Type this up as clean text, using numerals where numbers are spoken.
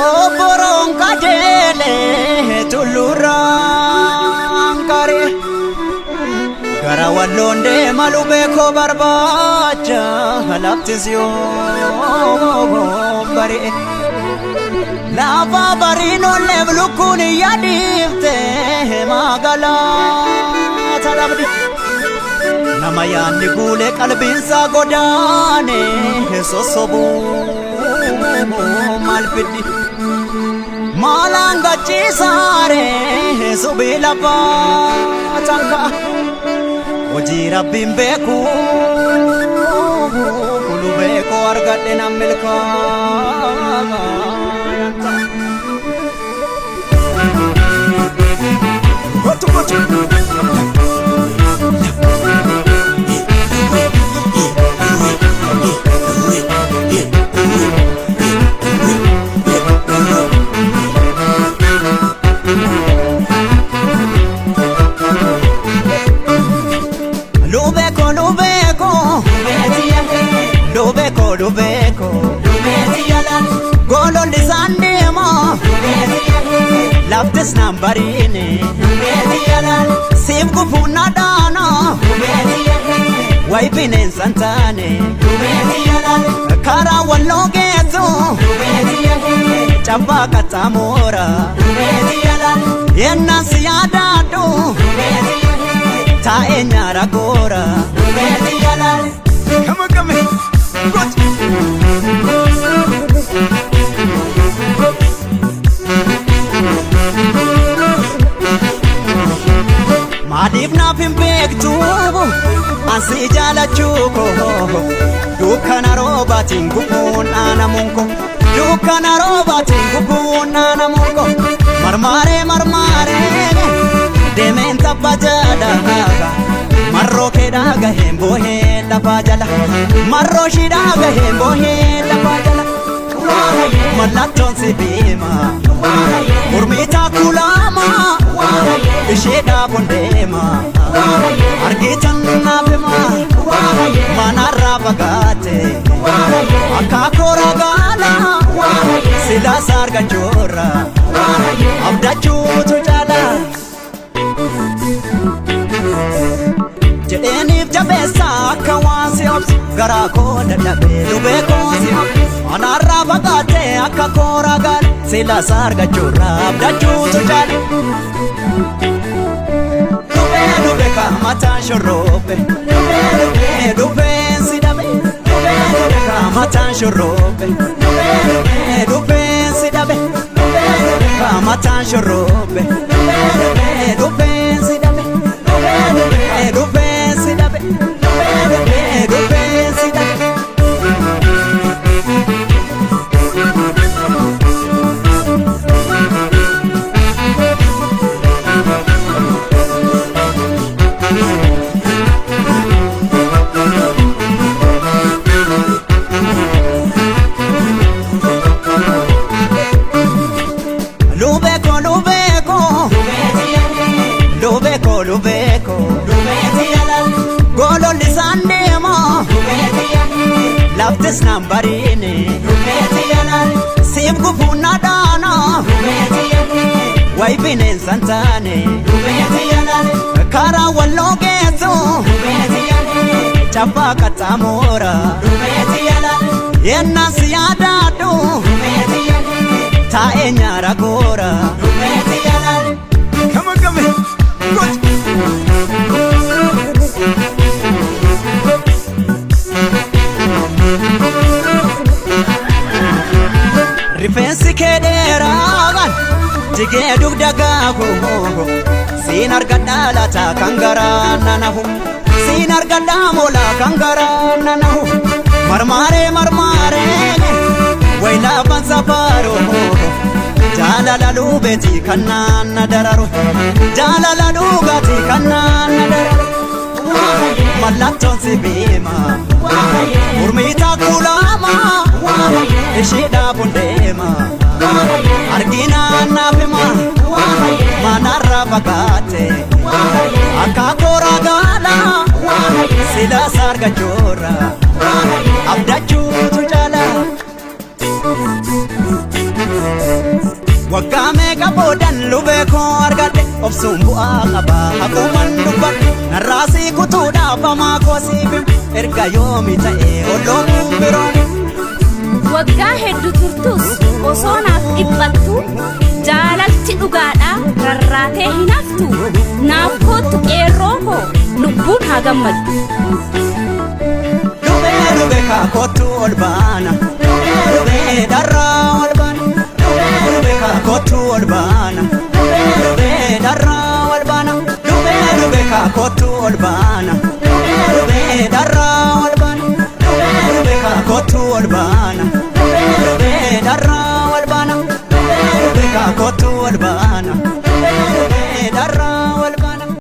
Obboroon qajeelee tulluurraan qaree gara walloon deema lubeekoo barbaacha laftis yoo bari'e. Lafa bariin olleef lukkuun yaadiifte magaalaa talabdi. Nama yaadni guulee qalbiinsaa godaane sossobuu maal fiddi? Maalaan gachiisaare subii lafaa tanka'a. Hojii rabbiin beeku kulu beekoo argadhe nan milkaa'a. Gotu gotu. Lubeko lubeko lubeko lubeko gololli isaan deema laftis naan bariine siif gufuun na dhaana wayi bineensa hin taane karaa walloo geessu cabbaa qaxxaamuura yennaan si yaadaadhu taa'ee nyaara goora. Come on, come on. Good. Maaliif naaf hin beektu ansi jaalachuu koo dukkana roobaatiin gubuun dhaanamuun koo dukkana roobaatiin gubuun dhaanamuun koo marmaaree marmaaree deemeen tabba jala marroo keedhaa gaheen boohee lafaa jala marroo shidhaa gaheen boohee lafaa jala mallattoon si beema mormitaa kulaama isheedhaaf hundeema argitan naaf hima manarraa fagaate akaakoo ragaala silaas argachuurra abdachuutu caala jedheeniif jabeessa akka waan si obsu garaa koo dadhabee lubee koo si obsu manarraa fagaate akka koo ragaala silaas argachuurra abdachuutu caala. Lubee lubee kaamataan shorrobe lubee lubee lubeen si dhabe lubee lubee kaamataan shorrobe lubee lubee lubeen si dhabe lubee lubee kaamataan shorrobe lubee lubee lubeen si dhabe lubee lubee lubeen si dhabe lubee lubee lubeen si dhabe. Lubeko lubeko lubeko lubeko gololli isaan deema laftis naan bariine siif gufuun na dhaana wayi bineensa hin taane karaa walloo geessu cabbaa qaxxaamuura yennaan si yaadaadhu taa'ee nyaara goora. Come on, come on. Good. Rifeensi kee dheeraan jigee dugda gaafu siin argadhaa laata kan garaa nanahu siin argadhaa moolaa kan garaa nanahu marmaaree marmaaree wayilaafan safaaroo jaalala lubeeti kan naanna dararu jaalala dhugaati kan naanna dararu mallattoon si beema mormitaa kulaama isheedhaaf hundeema arginaan naaf hima manarraa fagaate akaakoo ragaala silaas argachuurra abdachuutu caala. Dhooksuun bu'aa qaba haquuman dubbadhu narraasii kutuudhaaf hamaa koosiif erga yoomi ta'e olloomuun biroon. Waggaa hedduu turtus osoo naaf dhiphattu, jaalalti dhugaadhaa rarraatee hin haftu. Naaf koottu qeerroo koo, lubbuun haa gammaddu. Dhubee dhubee kaakottu ol baana. Dhubee dhubee dharraa ol baana. Dhubee dhubee kaakottu ol baana. Dhubee dhubee dharraa ol baana. Dhubee dhubee kaakottu.